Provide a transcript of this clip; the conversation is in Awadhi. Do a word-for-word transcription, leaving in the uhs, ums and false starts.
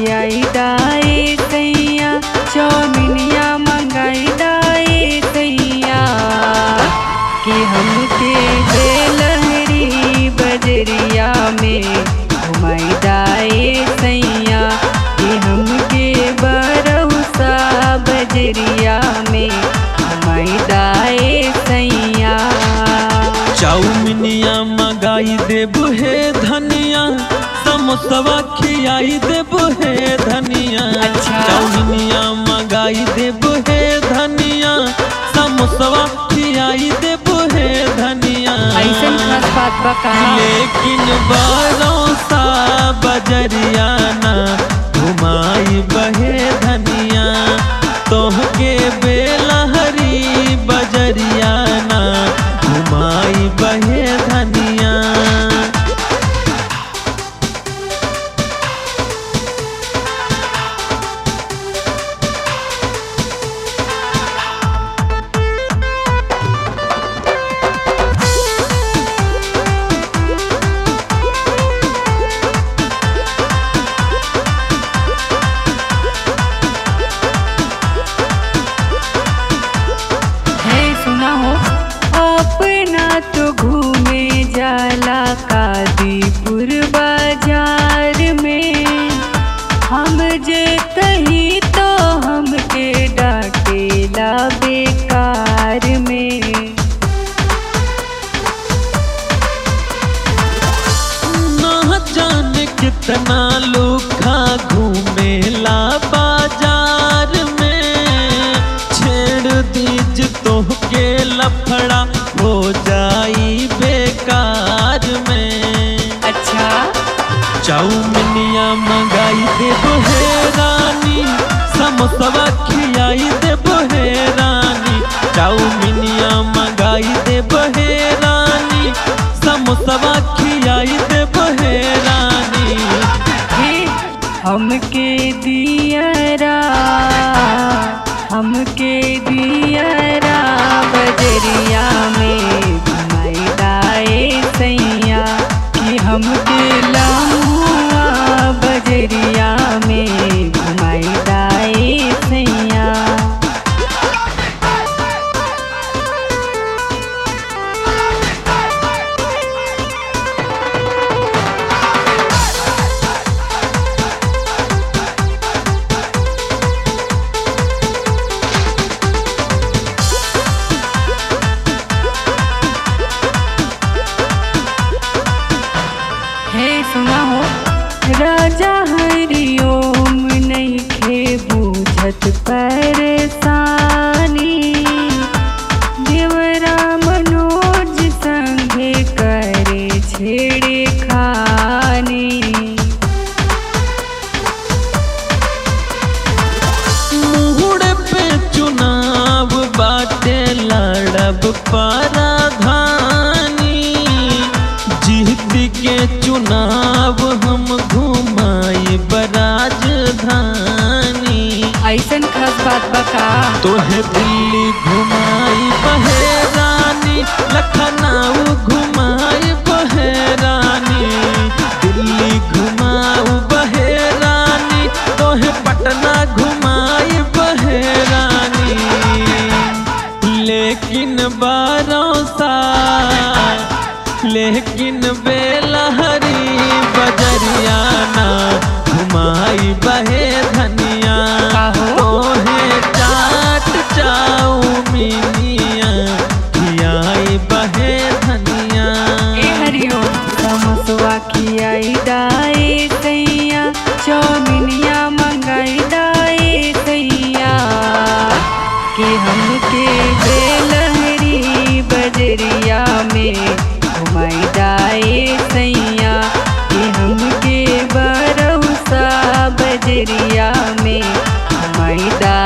खियाई दाए सैया, चौमिनिया मंगाई दाए सैया, कि हमके बेलहरी बजरिया में घुमाई दाए सैया, कि हमके बरौसा बजरिया में घुमाई दाए सैया। चाउमिनिया मंगाई देबू हे धनिया, समोसवा खियाई देबू हे धनिया। अच्छा। चाउमिनिया मंगाई देबू हे धनिया, समोसवा खियाई देबू हे धनिया। अइसन खास बात बा का? लेकिन बरौसा बजरिया ना घुमाई बहे धनिया, तोहके बेलहरी बजरिया ना घुमाई बहे धनिया। हे सुना हो, अपना तो घूमे जाला कादीपुर बाजार में, हम जे कही तो हमके डांटेला बेकार में। ना जाने कितना लोग घूमेला बाजार में, छेड़ दीज तोहके लफड़ा हो जाई बेकार में। अच्छा। चाउमिनिया मंगाई देबो हे रानी, समोसवा खियाई देबो हे रानी। चाउमिनिया मंगाई देबो हे रानी, समोसवा खियाई देबो हे रानी। हे हमके दियरा, हमके दियरा बजरिया में घुमाई दाए सैया, कि हमके लमुआ बजरिया में घुमाई दाए सैया। हे सुना हो, राजा हरिओम नइखे बूझत परेशानी, देवरा मनोज संगे करे छेड़खानी। मुहूड़ पे चुनाव बाटे, लड़ब परधानी, जीत के चुनाव हम घुमाइब राजधानी। अइसन खास बात बा का? तोहे दिल्ली घुमाइब हे रानी, लखनऊ घुमाइब हे रानी, दिल्ली घुमाइब हे रानी, तोहे पटना घुमाइब हे रानी। लेकिन बरौसा, लेकिन बेलहरी बजरिया ना घुमाइब हे धनिया। काहो? तोहे चाट चाउमीनिया खियाइब हे धनिया। ए हरिओम। समोसवा खियाई दाए सैया, चौमिनिया मंगाई दाए सैया, कि हमके बेलहरी बजरिया में घुमाई दाए सैया, कि हमके बरौसा बजरिया में घुमाई दा